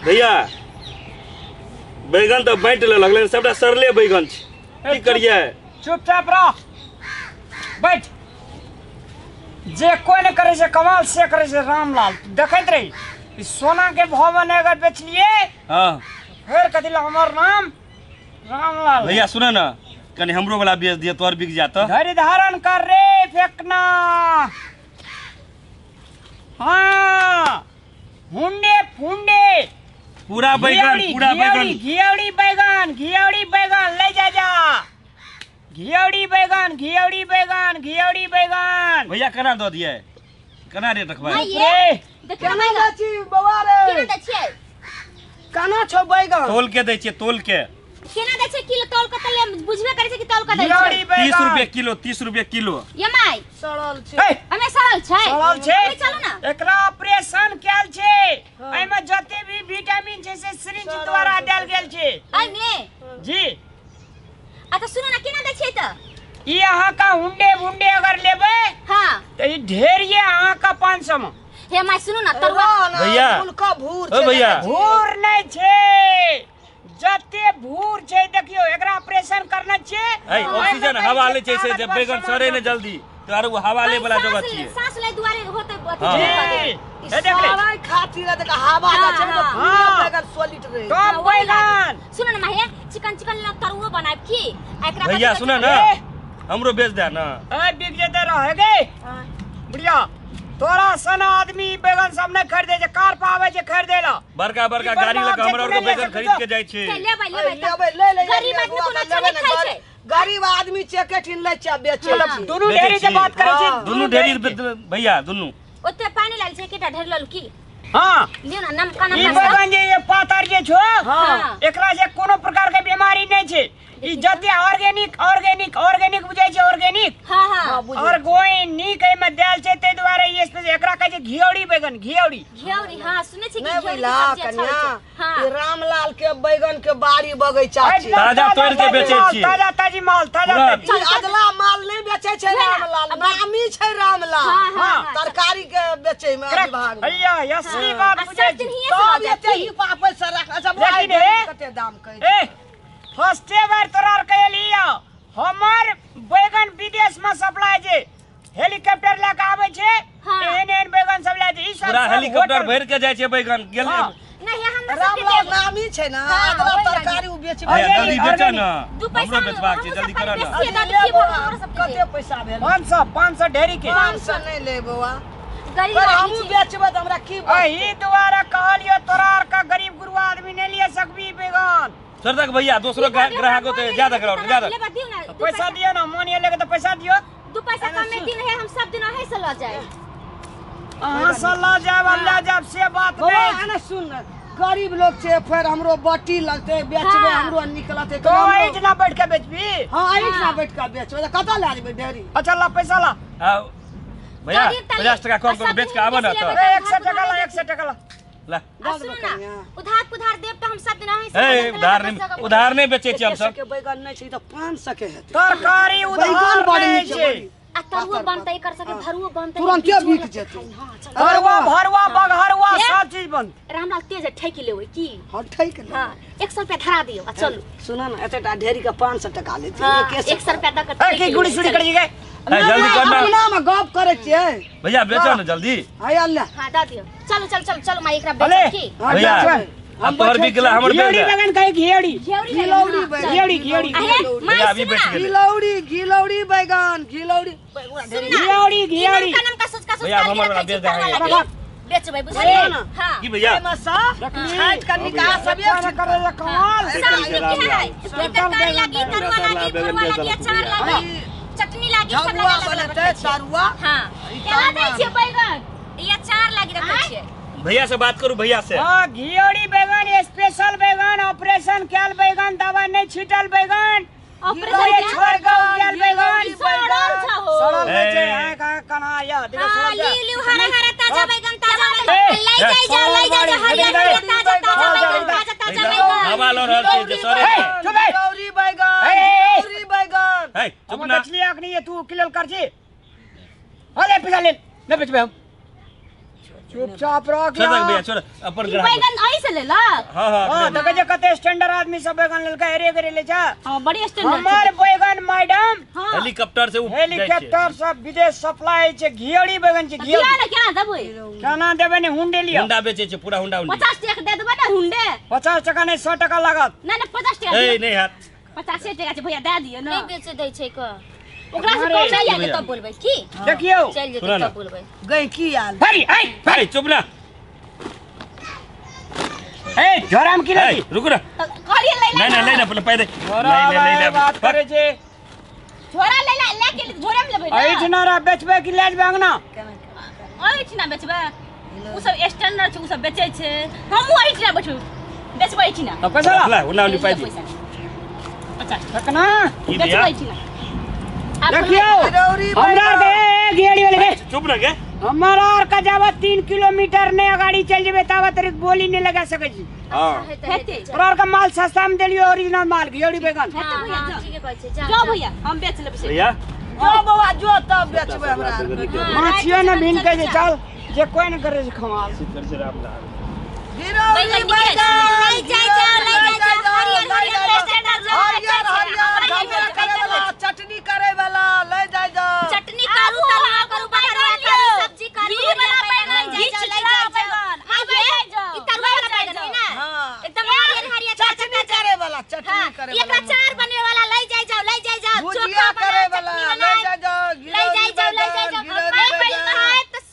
भैया बैगन तऽ बाँटि लेलक लेकिन सबटा सड़ले बैगन छै, की करियै? चुपचाप रह, बैठ। जे कोइ नहि करै छै कमाल से करै छै रामलाल। देखैत रही ई सोना के भाव ने अगर बेचलिए, हाँ, फिर कथी ला हमर नाम रामलाल। भैया सुन ना, कनि हमरो वाला बेच दिए, तोहर बिक जात। धैर्य धारण कर रे फेकना। हाँ, हुंडे फुंडे पूरा बैगन, पूरा बैगन, घियौड़ी बैगन, घियौड़ी बैगन ले जा जा, घियौड़ी बैगन, घियौड़ी बैगन, घियौड़ी बैगन। भैया केना दऽ दिए, केना रेट रखबै? केना दै छी बौआ रे? केना दै छियै? केना छौ बैगन? तोल के दै छियै, तोल के। केना दै छै किलो? तोल के त बुझबे करै छै कि तोल के दै छै। 30 रुपए किलो, 30 रुपए किलो। ये my सड़ल छै। हमे सड़ल छै, सड़ल छै। चलू ना, एकरा ऑपरेशन कैल छै, एमे जते भी विटामिन छै से सिरिंज द्वारा देल गेल छै एमे जी। आ त सुनू ना, केना दै छियै त ई अहाँ का हुंडे बुंडे अगर लेबै, हां, त ई ढेर ये अहाँ का 500 में। हे my सुनू ना, तरुआ भैया फुलका भूर छै। भैया भूर नै छै, जते भूर छै देखियो, एकरा ऑपरेशन करना छै। ए ऑक्सीजन हवा ले छै से जे बैगन सड़े ने जल्दी, तो आर वो हवा ले वाला जगह छियै, सांस ले दुआरे होते अथी जी। ए देख ले सारा खातिर देख हवा जा छै त पूरा बैगन सॉलिड रहे टॉप बैगन। सुन ना माहिया, चिकन चिकन ला तरुआ बनाब की एकरा? भैया सुन ना, हमरो बेच दे ना। ए बिक जेते रहे गे बुढ़िया, तोरा सन आदमी बैगन सब नहीं खरीदे छै, कार पर आवे छै खरीदे ला, बड़का बड़का गाड़ी लके हमरा और के बैगन खरीद के जाय छै। लेबै लेबै लेबै ले ले, गरीब आदमी कोनो अच्छा नहीं खाय छै, गरीब आदमी चेके ठिन ले छै बेचे छै। दुनू ढेरी के बात करै छै, दुनू ढेरी भैया दुनू। ओते पानी लाल छै केटा ढेर लल की? हां लियो ना, नमका ई नमका बैगन जे ये पातर जे छो, हां, एकरा से कोनो प्रकार के बीमारी नहीं छै। ई जते ऑर्गेनिक ऑर्गेनिक ऑर्गेनिक बुझै छै, ऑर्गेनिक, हां हां, ऑर्गेनिक एमे देल छै, तै दुआरे ई स्पेशल एकरा कहै छै घियौड़ी बैगन, घियौड़ी घियौड़ी। हां सुनै छी कि नहीं घियौड़ी के बुझला सब्जी अच्छा कन्या, होइ छै। हां ई रामलाल के बैगन के बाड़ी बगीचा छै, ताजा तोड़ के बेचै छी, ताजा ताजी माल, ताजा ई अदला माल नहीं बेचै छै रामलाल, नामी छै रामलाल। हां, तरकारी के बेचै में विभाग। भैया असली बात बुझै छी तब एते ही पैसा राख। अच्छा लेकिन कते दाम कहै? ए फर्स्टे बार तोरा आर कहलियो, हमर बैगन विदेश में सप्लाई छै, हेलीकॉप्टर लए के आबै छै, एहन एहन बैगन सब लए छै। ई सब पूरा हेलीकॉप्टर भरि के जाइ छै बैगन गेल। नहीं हमरा सब के नामी छै ना, अदला तरकारी उ बेचबै। जल्दी बेच ना, हमरो बेचबाक छै, जल्दी कर ना। कते पैसा भेल? 500 500 ढेरी के। 500 नहीं ले बौआ, गरीब हमहु बेचबै त हमरा की? एही दुआरे कहलियो तोरा आर का गरीब गुरबा आदमी नहीं लिए सकबी बैगन। सरदार भैया दूसरो ग्राहक होते ज्यादा कराओ, ज्यादा पैसा दियो ना, मन ये लेके तो पैसा दियो। दू पैसा कम में दिन है, हम सब दिन है से ल जाए। अहां से ल जाए ल जाए से बात नहीं। आना सुन, गरीब लोग छै, फिर हमरो बट्टी लगते बेचबे, हमरो निकलते। तो एहिठना बैठ के बेचबी? हां एहिठना बैठ के बेचबे त कत ले जेबै ढेरी? अच्छा ला पैसा ला। हां भैया 50 टका कम कर बेच के आबो ना त। 100 टका ला, 100 टका ला। ला सुनो ना, उधार पुधार देब त हम सब दिन अहीं से। ए उधार नहीं, उधार नहीं बेचै छी हम सब। के बैगन नहीं छै त 500 के हेतै तरकारी, उधार बैगन बड़ छै। आ तरुआ बनतै एकर सके भरुआ बनतै, तुरंते बिक जेतै। तरुआ भरुआ बघरुआ सब चीज बनतै। रामलाल तेज ठैक लेबै की? हां ठैक ले। हां 100 रुपया धरा दियो आ चलू। सुनो ना, एतेटा ढेरी के 500 टका लेतै, 100 रुपया द के। ए की गुड़ी सुड़ी करी गए? जल्दी करना, अपना में गप करै छियै भैया, बेचो ना जल्दी। हाय अल्लाह। हां द दियो, चलो चलो चलो चलो माई एकरा बेच की। भैया अब तोहर भी गेला, हमर बेच। घियौड़ी बैगन कहे, घियौड़ी घिलौड़ी घियौड़ी घियौड़ी। भैया अभी बेच गेलै। घिलौड़ी घिलौड़ी बैगन, घिलौड़ी घियौड़ी घियौड़ी। कनम का सोच का सोच भैया हमर वाला बेच दे है, बेचबै बुझलियै? हां की भैया एमे सा छाट के निकाल सब एक करे ले कमाल। सब है तरकारी लागी, तरुआ लागी, भरुआ लागी, अचार लागी, चटनी लागी, सब लागी तरुआ। हां केना दै छियै बैगन? ई अचार लागी रखै छियै। भैया से बात करू, भैया से। हां घियौड़ी बैगन स्पेशल बैगन, ऑपरेशन कैल बैगन, दवा नहीं छिटल बैगन, ऑपरेशन छोड़ के उगल बैगन, सड़ल छहो, सड़ल नहीं छै। हां का कना या देखो सड़ल। ली ली हरा हरा ताजा बैगन, ताजा बैगन ले जाय जा, ले जाय जा, हरियर हरियर ताजा ताजा बैगन, ताजा ताजा बैगन। हवा ल रहल छै जे सरे। चुप है घिलौड़ी बैगन, घिलौड़ी बैगन। ए चुप ना, बेचलिए अखनी ये तू किलो कर छी। अरे पैसा ले, नहीं बेचबे हम। चुपचाप रह छोड़ दे भैया छोड़ अपन ग्राहक बैगन एही से लेलक। हां हां हां देखै जे कते स्टैंडर्ड आदमी सब बैगन लेलकै हरे गरे ले जा। हां बड़ी स्टैंडर्ड हमर बैगन मैडम। हां हेलीकॉप्टर से हेलीकॉप्टर सब विदेश सप्लाई छै घियड़ी बैगन छै घियड़ी। दिया ना केना देबै? केना देबै ने हुंडे लिया। हुंडा बेचै छै पूरा हुंडा हुंडी। 50 टका दे देबै ना हुंडे? 50 टका नहीं 100 टका लागत। ना ना 50 टका। ए नहीं हाथ 50 टका छै भैया दे दियो ना। नहीं बेचे दै छै क ओकरा से कम चल जाके तब बोलबै की देखियो चल जेतै तब बोलबै गई की आल हरी ए भाई चुप ना ए झोराम की लगी रुक ना कहलिए ले ले ना ले ना पहले पैदे झोरा ले ले बात करे छे झोरा ले ले ले के झोरा में लेबै ना एठना रा बेचबै की ले जेबै अंगना एठना बेचबै उ सब स्टैंडर्ड छै उ सब बेचै छै हमहु एठना बैठू बेचबै एठना त पैसा ला उना उनी पाइ दी 50 टकना बेचबै एठना देखियो हमरा के घेड़ी वाले के चुप रह गे हमरा और का जावा 3 किलोमीटर ने गाड़ी चल जेबे तावा तरीक बोली नहीं लगा सके छी। हां हेते तोरा और का माल सस्ता में देलियो ओरिजिनल माल घेड़ी बैगन। हेते भैया ठीक है कहै छै जाओ भैया हम बेच लेबै से भैया जो बौआ जो तब बेचबै हमरा माछियो ने भीन के जे चल जे कोई न करे छै खमाल गिरौरी बैगन ले जाय जाओ ले जाय जाओ हरियर हरियर हरियर हरियर करे वाला चटनी करे वाला ले जाय जाओ चटनी करू तलवा करू बघरवा करू सब्जी करू घी वाला बैगन घी चितरा बैगन आबे ई तरुआ वाला बैगन है ना हां एकदम हरियर हरियर चटनी करे वाला चटनी करे एकरा चार बनवे वाला ले जाय जाओ ले जाय जाओ भुजिया करे वाला ले जाय जाओ ले जाय जाओ ले जाय जाओ गिरौरी बैगन है त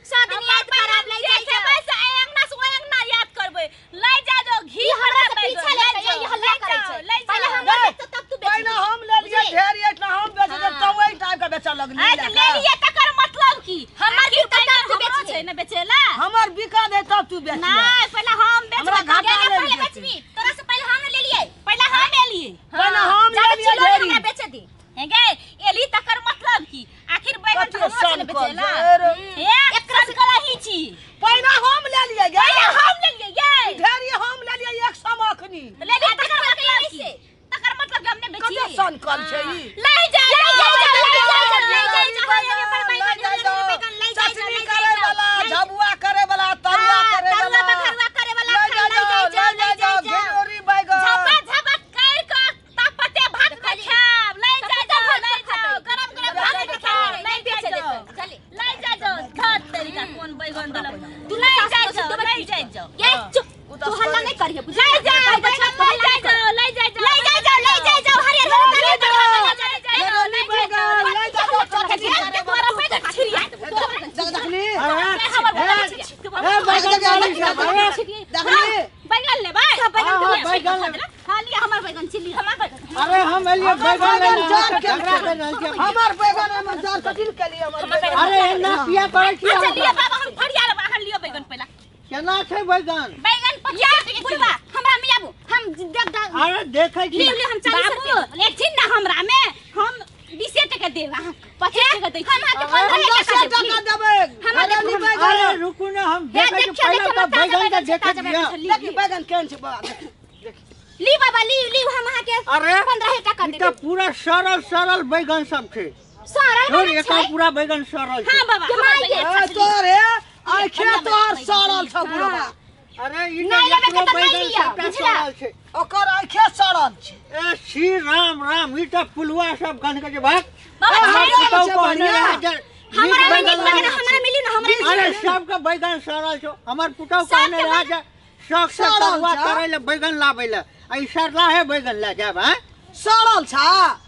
7 दिन याद करब ले जाय जाओ बस अंगना से ओय अंगना याद करबै ले जा जो घी हरा पीछा ले जाय ई हल्ला करै छै पहिले हम बेच तब तू बेच पहिले हम ले लिए ढेर इतना हम बेच दे तब ओइ टाइम के बेचऽ लगली ए त ले लिए तकर मतलब की हमर की तकर तू बेच छै ना बेचेला हमर बिका दे तब तू बेच ना पहिले हम बेचबै पहिले बेचबी तोरा से पहिले हम ले लिए पहिले हम एलिए पहिले हम ले लिए ढेरी हमरा बेच दी हे गे एली तकर मतलब की आखिर बैगन कथी हमरो छै सन ने बेचेला कर ए एक सन कला ही छी पहिले हम ले लिए गे पहिले हम ले लिए ये ढेरी हम ले लिए 100 अखनी ले लिए तकर मतलब की तकर मतलब कि हमने बेची कते सन कल छै ई ले जा ले जाय जाओ ले जाय जाओ ले जाय जाओ ले जाय चटनी करे वाला झबुआ करे वाला तरुआ करे तरुआ वाला बघरवा करे वाला ले ले जाओ जाय ले जाओ ले जाओ जाय जाओ घिरौरी बैगन झपा झपा कर के तपते भात में खाब ले जा जाओ ले जाओ गरम गरम भात में खाब ले बेच जाओ देतै चले ले जा जाओ घर तरीका कोन बैगन दलक तू ले जा जाओ ले जा जाओ ये चुप तू हल्ला नहीं करिए ले जा बैगन ले जा जाओ ले जा जाओ ले जाय जाओ ले जाय जाओ हरियर हरियर घिरौरी बैगन ले जाओ चटनी करे तोरा बैगन छिरिया देखली ए बैगन देखली बैगन लेबै सब बैगन हाँ, के बैगन लेबै। हां लिया हमर बैगन छी लिया हमर बैगन अरे हम एलिए बैगन बैगन लेने जार के झगड़ा कर रहल छियै। हमर बैगन हम जार कटिल के लिए हमर बैगन अरे एना किया करै छी अच्छा अहाँ? लिया बाबा हम फरिया लेबै अहाँ लियो बैगन पहिला केना छै बैगन बैगन 25 टके बुढ़वा हमरा में आबू हम देख देख अरे देखै छी लियो लियो हम 40 बाबू रुपया लेथिन ना हमरा में हम 20 टका देब अहाँ 25 टका दै छी हम अहाँके हम 15 10 टका टका देब देबै हमरा घिरौरी देखो, बैगन अरे रुकू ना हम हे देखै छी देखियो पहिले देखियो तऽ ताजा बैगन के बैगन छै देखै ताजा छियै बैगन छै देखी ली बैगन केहन छै बा देखी ली बाबा ली ली हम अहाँके अरे 15 टका ई देब तऽ पूरा सरल सरल बैगन सब छै सड़ल छोड़ बैगन एकर छै पूरा बैगन सरल छै हां बाबा हमर बैगन ए तोर हे आँखे तोहर सड़ल छौ बुढ़वा अरे ई नहि तऽ लेबै एकरो के तऽ नहि बैगन लिअ, सबटा बुझला? सरल छै ओकर आँखे सड़ल छै ए श्री राम राम ई तऽ पुलवा सब गन के जे भाग बाबा हमर छै पुतहु कहने बढ़िया। रहै जे नीक हमरा में बैगन नीक बैगन लाबै। हमरा मिली ना हमरा अरे सबके बैगन सड़ल छौ हमर पुतहु कहने रहै जे शौक से सड़ल तरुआ छौ। करै ले बैगन लाबै ले आ ई सरला है बैगन ले जाब हैं सड़ल छ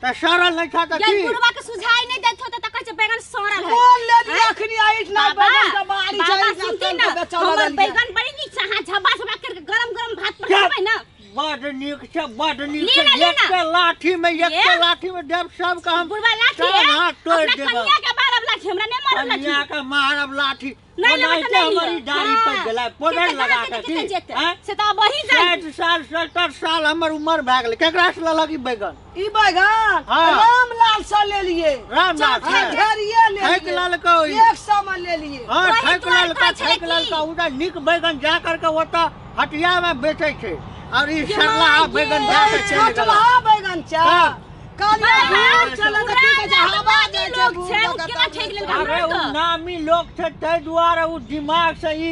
तऽ सरल नहि छ तऽ ये की बुढ़वा के सुझाई नहीं देत हो त कहै छै बैगन सड़ल है बोल ले लिए अखनी आइट ना बाबा बैगन के बारी छै बाबा इतना सुनती तेल ना के बेचऽ हमर लगलियै। बैगन बड़ी नीक छै अहाँ झबा झबा करके गरम गरम भात पर क्या? खेबै ना बड नीक छै बड नीक ली छै ना, ली ना। एकके लाठी में एकके ये? लाठी में देब सबके हम बुढ़वा लाठी सब है हाथ तोड़ अपना देब कनिया के मारब लाठी हमरा नहीं मारब लाठी कनिया के मारब लाठी नहीं लेबै ओनाहिते तऽ नहीं हमर ई लिअ। दाढ़ी हाँ। पकि गेलै पाउडर से तऽ लगा कहाँ के जेतै, की जेतै? हैं? से तऽ अब वही जान 60 साल 70 साल हमर उम्र भए गेलै केकरा से लेलक ई बैगन ई बैगन हाँ। रामलाल से ले लिए रामलाल से। ढेरिये ले ठकि लिए लेलकै ई। 100 में ले लिए हाँ वही ठकि तोहर लेलका कहै छलै ठकि लेलका की? उधर नीक बैगन जा करके ओतऽ हटिया में बेचै छै और ई सरलाहा बैगन जा के चलि गेलै छोटलहा बैगन छै तब कहलियै भूर चलै तऽ की कहै छै हवा जाइ छै लोक भूर छै दऽ ओ कऽ केना तब ठकि लेलकै अरे हमरा उ तऽ नामी लोक छै ताहि दुआरे उ दिमाग से ई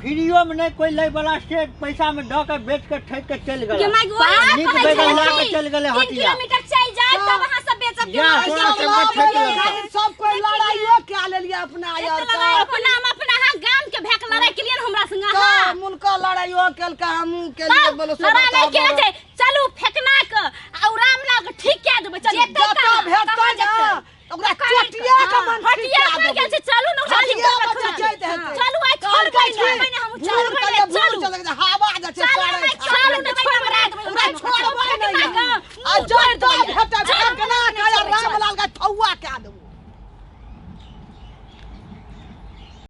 फ्रीओ में नहीं कोई लै वाला से पैसा में दऽ के बेच के ठकि के चलि के गेलै माय वही नीक कहै बैगन लए छलै के चलि गेलै 3 हटिया किलोमीटर चलि जाए तब अहाँ सब बेचब जा, के सोना सब सब के ठकि लड़ाई लेलकै। खातिर सब कोई लड़ाइयो कए लेलियै अपना यार लड़ाई अपना हम अपना अहाँ गाम के भेक लड़ाई के लिए हमरा संग अहाँ तऽ मुनका लड़ाइयो केलकै हमहूँ केलियै तब बोलो लड़ाई नहीं के छै चलू फेकना के आ उ रामलाल के ठीक कए देबै चलू जतऽ भेटतै ने ओकरा चोटिया के मन ठीक हटिया कए पर देबै। गेल छै चलू ने हटिया पर चचैत हेतै। चलू आइ कहलकै छोड़बै कि नहि हम भूर छोड़बै कहलियै, नहि भूर चलू चलै छै, हवा